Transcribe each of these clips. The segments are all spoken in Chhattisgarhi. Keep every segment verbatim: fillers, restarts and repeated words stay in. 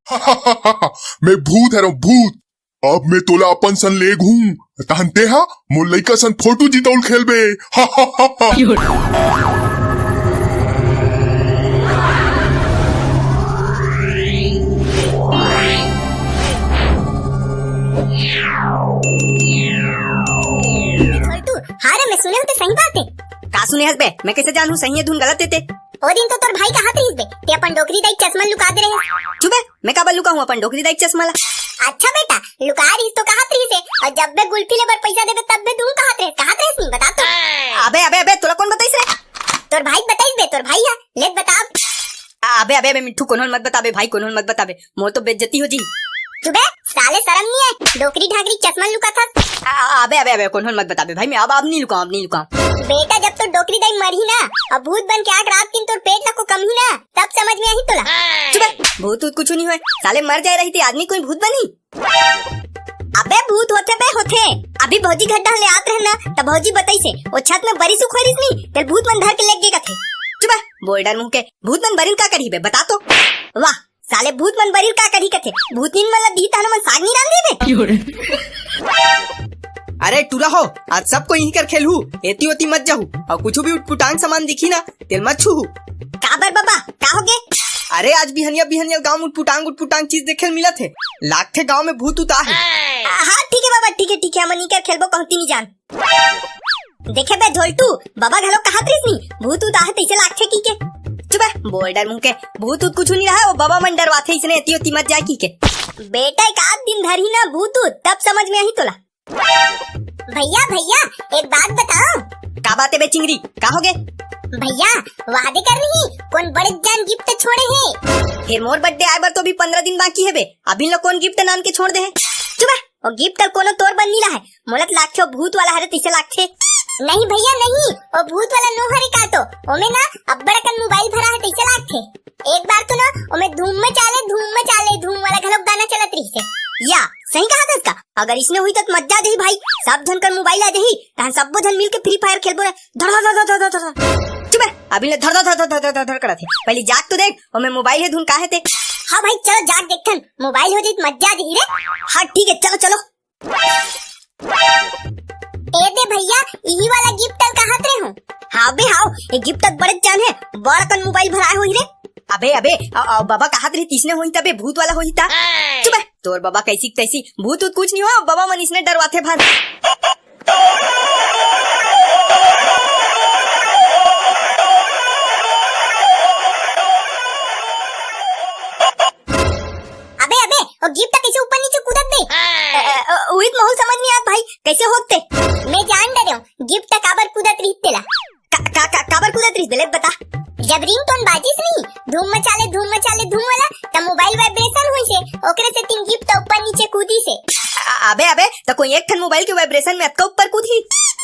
मैं भूत हरव, भूत। अब मैं तोला अपन सन लेगहूं, तहन तेहा मोर लइका सन फोटू जितउल खेलबे। छोटू, हाँ रे, मैं सुने हों ते सही बात हे। का सुने हस बे? मैं कइसे जानहूं सही हे धुन गलत हे ते? ओ दिन तो तोर भाई कहत रहिस बे, ते अपन डोकरी दाई चश्मा लुका दे रहे। चुप बे, मैं काबर लुकाहूं अपन डोकरी दाई चश्मा ला? अच्छा बेटा, लुका रहिस तो कहत रहिस हे, अउ जब बे गुल्फी लेबर पइसा देबे तब बे धुन कहत रहे, कहत रहिस नहीं, बता तो। अबे, अबे, अबे, तोला कोन बताइस रे? तोर भाई बताइस बे, तोर भाई हे, ले बता। अबे, अबे, अबे, मिट्ठू, कोनो ल मत बताबे भाई, कोनो ल मत बताबे, मोर तो बेइज्जती हो जी। चुप बे, साले सरम नहीं हे, डोकरी ढाकरी चश्मा लुकाथस। अबे, अबे, अबे, कोनो ल मत बताबे भाई, मैं अब, अब नहीं लुकाऊं, अब नहीं लुकाऊं। बेटा, जब तोर डोकरी दाई मरही ना, अउ भूत बन के आके रात दिन तोर पेट ला को कमही ना, तब समझ में आही तोला। चुप बे, भूत ऊत कुछ नहीं होय, साले मर जाए रहिते आदमी कोई भूत बनी? अबे भूत होथे बे, होथे। अभी भौजी घर डहर ले आत रहे ना, त भौजी बताइस हे, ओ छत में बरिस उखोरिस नहीं, तेला भूत मन धर के लेग गे कथे। चुप बे, बोल्डर मुंह के, भूत मन बरिन का करही बे, बता तो। वाह, साले भूत मन बरिन का करही कथे, भूतनीन मन ला दिही तहन मन साग नहीं रांधही बे। अरे टूरा हो, आज सब कोई इही कर खेलहू, एती ओती मत जाहू, अउ कुछु भी उटपुटांग सामान दिखही ना, तेला मत छूहू। काबर बाबा, का होगे? अरे आज बिहनिया बिहनिया गांव उटपुटांग उटपुटांग चीज देखे ल मिलत हे, लागथे गांव में भूत उत आहे। हाँ ठीक हे बाबा, ठीक हे, ठीक हे, हमन इही कर खेलबो, कहूं ती नहीं जान। देखे बे झोलटू, बाबा घलो कहत रहिस नहीं, भूत उत आहे तइसे लागथे कहिके। चुप बे, बोल्डर मुंह के, भूत उत कुछु नहीं रहे, ओ बाबा मन डरवाथे, इसने एती ओती मत जाए कहिके। बेटा एक आध दिन धरही ना भूत उत, तब समझ में आही तोला। भैया, भैया, एक बात बताओ। का बात हे बे चिंगरी, का होगे? भैया, वादे कर रही, कोन बड़े जान gift छोड़े हे। फेर मोर birthday आए बर तो अभी पंद्रह दिन बाकी हे बे, अभी ल कोन gift नान के छोड़ दे हे? चुप बे, ओ gift ह कोनो तोर बर नी लाहे, मोला त लागथे ओ भूत वाला हरे तइसे लागथे। नहीं भैया नहीं, ओ भूत वाला नो हरे का तो, ओमे ना अब्बड़ अकन mobile भरा हे तइसे लागथे। एक बार तो ना ओमे धूम मचा ले, धूम मचा ले, धूम वाला घलोक गाना चलत रहिस हे। या, सही कहत हस का? अगर इसने होही त मजा आ जाही भाई, सब झन कर mobile आ जाही, तहन सब्बो झन मिल के Free Fire खेलबो रे। धड़ धड़ धड़ धड़ धड़ धड़। चुप बे, अभी ले धड़ धड़ धड़ धड़ धड़ धड़ करत हे। पहली जाग तो देख, ओमे mobile हे धुन का हे ते। हाँ भाई, चलो जाग देखथन, mobile हो जाही त मजा आ जाही रे। हाँ ठीक हे, चलो चलो। ए दे भैया, इही वाला gift ल कहत रहे हो। हाँ बे हाँ, ये gift त बड़े जान हे, बड़ अकन mobile भराए होही रे। अबे अबे, अ, अ, बाबा कहत रहे तइसने होही तबे भूत वाला होही ता। चुप बे, तोर बाबा कइसी तइसी, भूत उत कुछ नहीं हो, बाबा मन इसने डरवाथे भर। अबे अबे, ओ gift कइसे ऊपर नीचे कूदत बे? अ, अ, अ, उही त मोला समझ नहीं आत भाई, कइसे होत ते? मैं जान डरेंव, gift काबर कूदत रहिस तेला। का, का, का, काबर कूदत रहिस तेला बता। जब ringtone बाजिस नहीं, धूम मचा ले, धूम मचा ले, धूम वाला, त mobile vibration होइस हे, ओकरे सेतिन gift ऊपर नीचे कूदिस हे। अ-, अबे अबे, त कोई एक ठन mobile के vibration में अतका ऊपर कूदही?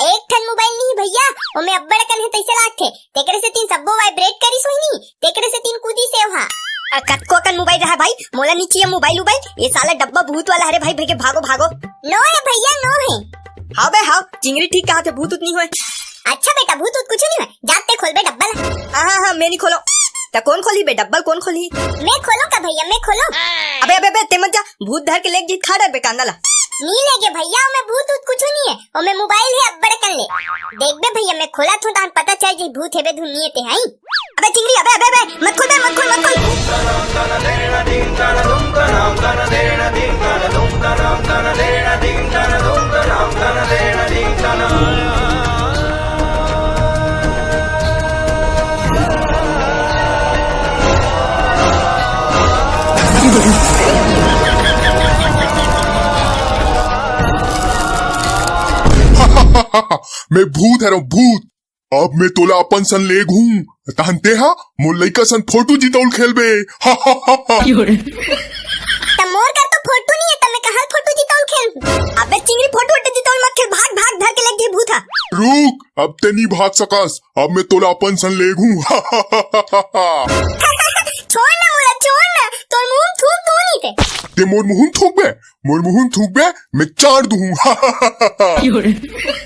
एक ठन mobile नहीं भैया, ओमे अब्बड़ अकन हे तइसे लागथे, तेकरे सेतिन सब्बो vibrate करिस होही नी, तेकरे सेतिन कूदिस हे ओहा। अ, कतको अकन mobile रहा भाई, मोला नी चाहिए mobile उबाइल, ये साला डब्बा भूत वाला हरे भाई, भाई के भागो भागो। नो हे भैया, नो हे। हाँ बे हाँ, चिंगरी ठीक कहत हे, भूत उत नहीं होय। अच्छा बेटा, भूत उत कुछ नहीं होय, जा ते खोल बे डब्बा ला। हाँ हाँ हाँ, मैं नहीं खोलों। त कोन खोलही बे, डब्बा ल कोन खोलही? मैं खोलों का भैया, मैं खोलों। अबे अबे अबे, ते मत जा, भूत धर के लेग जाही, खा डर बे कांदा ला। नी लेगे भैया, ओमे भूत उत कुछ नहीं हे, ओमे mobile हे अब्बड़ अकन ले। देख बे भैया, मैं खोलत हों, तहन पता चल जाही भूत हे बे धुन नहीं हे ते हई। अबे चिंगरी, अबे अबे अबे, मत खोल बे, मत खोल, मत खोल। मैं भूत हरंव, भूत। अब मैं तोला अपन सन लेगहूं, तहन तेहा मोर लइका सन फोटू जितउल खेलबे। त मोर कर तो फोटू नहीं हे, त मैं कहां फोटू जितउल खेल? अबे चिंगरी, फोटू वोटू जितउल मत खेल, भाग भाग, धर के लेग जाही भूत हा। रुक, अब ते नी भाग सकस, अब मैं तोला अपन सन लेगहूं। छोड़ ना मोला, छोड़ ना, तोर मुंह में थूक दूं नहीं ते। ते मोर मुहूं थूकबे, मोर मुहूं थूकबे, मैं चाड़ दूहूं।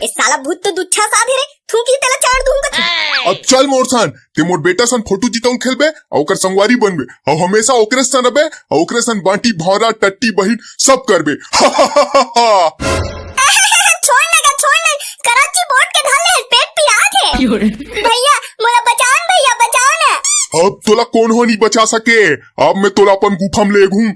ए साला भूत तो दुच्छा साधे रे, थूक ही तेला चाड़ दूहूं कथे। अब चल मोर सन, ते मोर बेटा सन फोटो जितौल खेलबे, अउ ओकर संगवारी बनबे, अउ हमेशा ओकरे सन रबे, अउ ओकरे सन बांटी भौरा टट्टी बहिन सब करबे। छोड़ ना गा, छोड़ ना, कराची बोट के धर ले, पेट पिरात हे। भैया, मोला बचाओ न भैया, बचाओ ना। अब तोला कोनो नहीं बचा सके, अब मैं तोला अपन गुफा में लेगहूं।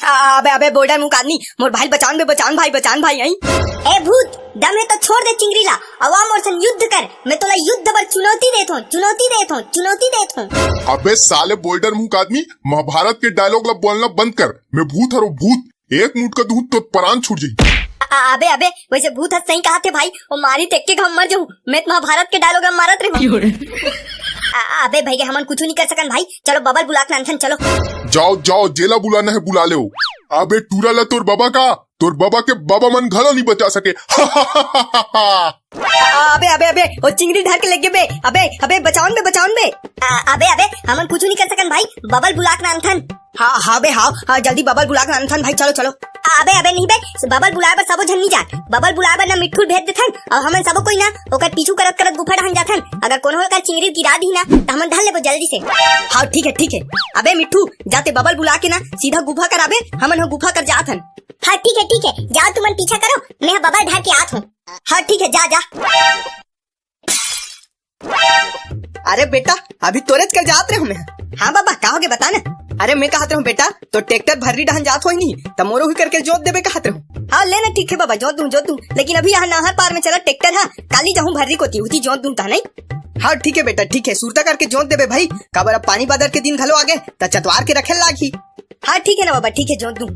आ, अबे, अबे, बोल्डर मुंह का आदमी, मोर भाई बचान बे, बचान भाई, बचान भाई, आई। ए भूत, दम हे तो छोड़ दे चिंगरी ला, अउ आ मोर सन युद्ध कर, मैं तोला युद्ध बर चुनौती देत हूँ, चुनौती देत हूँ, चुनौती देत हूँ। अबे साले बोल्डर मुंह का आदमी, महाभारत के डायलॉग ला बोलना बंद कर, मैं भूत हरो भूत, एक मुटका दूं तो परान छूट जाई। आ, अबे, अबे, वैसे भूत ह सही कहा थे भाई, वो मारी तेक के घम मर जाऊं, मैं तो महाभारत के डायलॉग मारत रहूं। आ, अबे भैया, हमन कुछ नहीं कर सकन भाई, चलो बबल बुला के लानथन, चलो। जाओ, जाओ, जेला बुलाना है बुला ले। अबे टूरा ला तोर बाबा का, तोर बाबा के बाबा मन घलो नहीं बचा सके। आ, अबे, अबे, अबे, वो चिंगरी धर के लेगे बे, अबे, अबे, बचाओन बे, बचाओन बे। आ, अबे, अबे, हमन कुछ नहीं कर सकन भाई, बबल बुला के लानथन। हाँ, हाँ बे, हाँ, हाँ, जल्दी बबल बुला के लानथन भाई, चलो, चलो। आ, अबे, अबे, नहीं बे, बबल बुलाए बर सबो झन नहीं जात, बबल बुलाए बर ना मिट्ठू भेज देथन, अउ हमन सबो कोई ना ओकर पीछू करत करत गुफा डहन जाथन, अगर कोनो ओकर चिंगरी गिरा दी ना, त हमन धर लेबो जल्दी से। हाँ, ठीक है, ठीक है। अबे मिट्ठू, जाते बबल बुला के ना सीधा गुफा कर आबे, हमन हो गुफा कर जाथन। हाँ, ठीक है, ठीक है, जाओ तुमन पीछा करो, मैं ह बबल धर के आत हूँ। हाँ, ठीक है, जा, जा। अरे बेटा, अभी तोरेच कर जात रहे मैं। हाँ बाबा, का होगे बता ना। अरे मैं कहत रहूं बेटा, तो ट्रैक्टर भर्री डहन जात होई नहीं, त मोरो ही करके जोत देबे कहत रहूं। हाँ ले ना, ठीक है बाबा, जोत दूं, जोत दूं, लेकिन अभी यहाँ नहर पार में चला ट्रैक्टर है, काली जाहूं भर्री कोती, उती जोत दूं ता नहीं। हाँ ठीक है बेटा, ठीक है, सुरता करके जोत देबे भाई, काबर अब पानी बादर के दिन घलो आगे, त चतवार के रखे लागही। हाँ ठीक है ना बाबा, ठीक है, जोत दूं।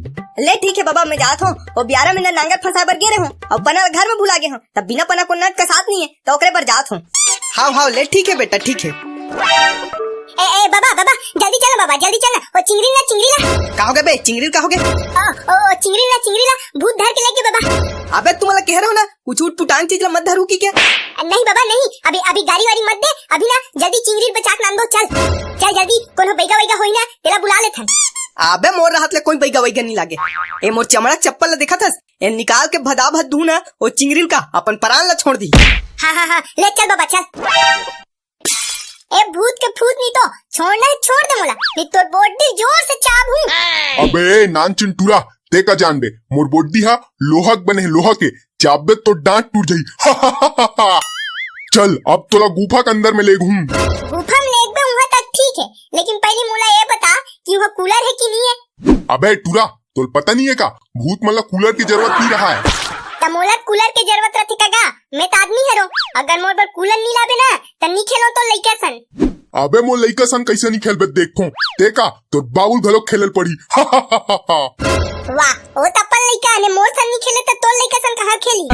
ले ठीक है बाबा, मैं जात हूँ, वो बियारा में ना नांगर फंसा बर गे रहे हूँ, और पना घर में भुला गे हूँ, तब बिना पना को नट का साथ नहीं है, तो ओकरे बर जात हूँ। हाव, हाव, ले, ठीक है बेटा, ठीक है। ए, ए, बाबा, बाबा, जल्दी चलो बाबा, जल्दी चलो। ओ चिंगरी ला, चिंगरी ला। का होगे बे? चिंगरी का होगे? ओ, ओ, ओ, चिंगरी ला, चिंगरी ला, भूत धर के लेगे बाबा। अबे तुम्हारा कह रहे हो ना, कुछ उठ पुटांग चीज ला मत धरू की क्या? नहीं बाबा, नहीं, अभी, अभी गाड़ी वाड़ी मत दे, अभी ना जल्दी चिंगरी बचा के लान दो, चल। चल जल्दी, कोनो बैगा वैगा होई ना, तेला बुला लेथन। अबे मोर रहत ले कोई बैगा वैगा नहीं लागे। ए मोर चमड़ा चप्पल ला देखत हस? ए निकाल के भदा भद धू ना, ओ चिंगरी का अपन परान ला छोड़ दी। हाँ, हाँ, हाँ, ले चल बाबा, चल। ए भूत के भूत नहीं तो छोड़ना है, छोड़ दे मोला, नहीं तोर बोड्डी जोर से चाब हूँ। अबे नान चिंटूरा, ते का जान बे, मोर बोड्डी हा लोहा के बने हे, लोहा के, चाबबे तो डांट टूट जाही। चल, अब तोला गुफा के अंदर में लेगहूं। गुफा में लेगबे उहाँ तक ठीक है, लेकिन पहले मोला ये बता कि वहाँ कूलर है कि नहीं है? अबे टूरा, तोल पता नहीं है का, भूत मन ला कूलर की जरूरत नहीं रहा है। त मोला कूलर के जरूरत रहथे का गा? मैं त आदमी हरो, अगर मोर बर कूलर नहीं लाबे ना, त नहीं खेलो तो लइका सन। अबे मोर लइका सन कैसे नहीं खेलबे देखो, ते का तोर बाबुल घलो खेलल पड़ी। वाह, ओ त अपन लइका ने मोर सन नहीं खेले त तोर लइका सन कहाँ खेली?